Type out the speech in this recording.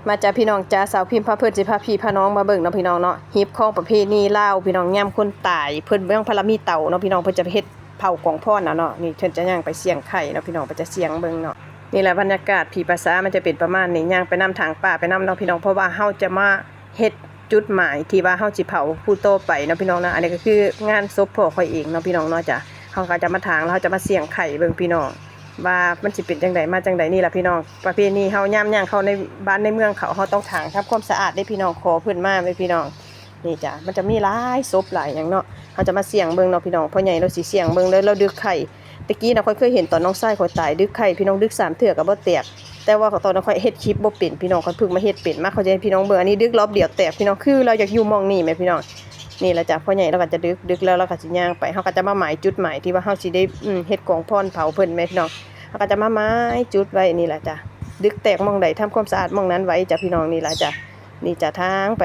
ມາຈ້າພີ່ນ້ອງຈ້າ ສາວພິມພາເພີນຊິພາພີ່ພານ້ອງມາເບິ່ງເນາະພີ່ນ້ອງເນາະ ຮີດຄອງປະເພນີລາວພີ່ນ້ອງ ຍາມຄົນຕາຍ ເພິ່ນຍັງພັນລະມີເຕົາເນາະພີ່ນ້ອງ ເພິ່ນຈະເຮັດເຜົາກອງພອນເອົາເນາະ ນີ້ເພິ່ນຈະຍ່າງໄປສ່ຽງໄຂ່ເນາະພີ່ນ້ອງ ເພິ່ນຈະສ່ຽງເບິ່ງເນາະ. ນີ້ແຫຼະບັນຍາກາດຜີພາສາ ມັນຈະເປັນປະມານນີ້ ຍ່າງໄປນຳທາງປ່າໄປນຳເນາະພີ່ນ້ອງ ເພາະວ່າເຮົາຈະມາເຮັດຈຸດໝາຍທີ່ວ່າເຮົາຊິເຜົາຜູ້ຕໍ່ໄປເນາະພີ່ນ້ອງເນາະ ອັນນີ້ກໍຄືງານສົບພໍ່ຂ້ອຍເອງເນາະພີ່ນ້ອງເນາະຈ້າ ເຮົາກໍຈະມາຖາງ ແລ້ວເຮົາຈະມາສ່ຽງໄຂ່ເບິ່ງພີ່ນ້ອງ ວ່າມັນຊິເປັນຈັ່ງໃດມາຈັ່ງໃດ ນີ້ລະພີ່ນ້ອງ ປະເພນີເຮົາ ຍາມຍ່າງເຂົ້າໃນບ້ານໃນເມືອງເຂົາ ເຮົາຕ້ອງຖາງທຳຄວາມສະອາດເດ້ພີ່ນ້ອງ ຂໍເພິ່ນມາເວີຍພີ່ນ້ອງ. ນີ້ຈ້າ ມັນຈະມີຫຼາຍສົບຫຼາຍຫຍັງເນາະ ເຮົາຈະມາສ່ຽງເບິ່ງເນາະພີ່ນ້ອງ ພໍ່ໃຫຍ່ລາວຊິສ່ຽງເບິ່ງເດີ ລາວດຶກໄຂ່ ແຕ່ກີ້ນະຂ້ອຍເຄີຍເຫັນຕອນນ້ອງຊາຍຂ້ອຍຕາຍ ດຶກໄຂ່ພີ່ນ້ອງ ດຶກສາມເທື່ອກໍບໍ່ແຕກ ແຕ່ວ່າຕອນນັ້ນຂ້ອຍເຮັດຄລິບບໍ່ເປັນພີ່ນ້ອງ ຂ້ອຍເພິ່ງມາເຮັດເປັນ ມາຂ້ອຍຈະໃຫ້ພີ່ນ້ອງເບິ່ງ ອັນນີ້ດຶກລອບດຽວແຕກພີ່ນ້ອງ ຄືລາວຢາກຢູ່ໝ່ອງນີ້ແໝ່ພີ່ນ້ອງ. ນີ້ລະຈ້າ ພໍ່ໃຫຍ່ລາວກໍຈະດຶກ ດຶກແລ້ວລາວກໍຊິຍ່າງໄປ ເຮົາກໍຈະມາໝາຍຈຸດໝາຍທີ່ວ່າເຮົາຊິໄດ້ ອືມ ເຮັດກອງພອນເຜົາເພິ່ນແມ່ພີ່ນ້ອງ ເຮົາກໍຈະມາໝາຍຈຸດໄວ້ນີ້ລະຈ້າ ດຶກແຕກໝ່ອງໃດ ທຳຄວາມສະອາດໝ່ອງນັ້ນໄວ້ຈ້າພີ່ນ້ອງ ນີ້ລະຈ້າ ນີ້ຈ້າ ທາງໄປ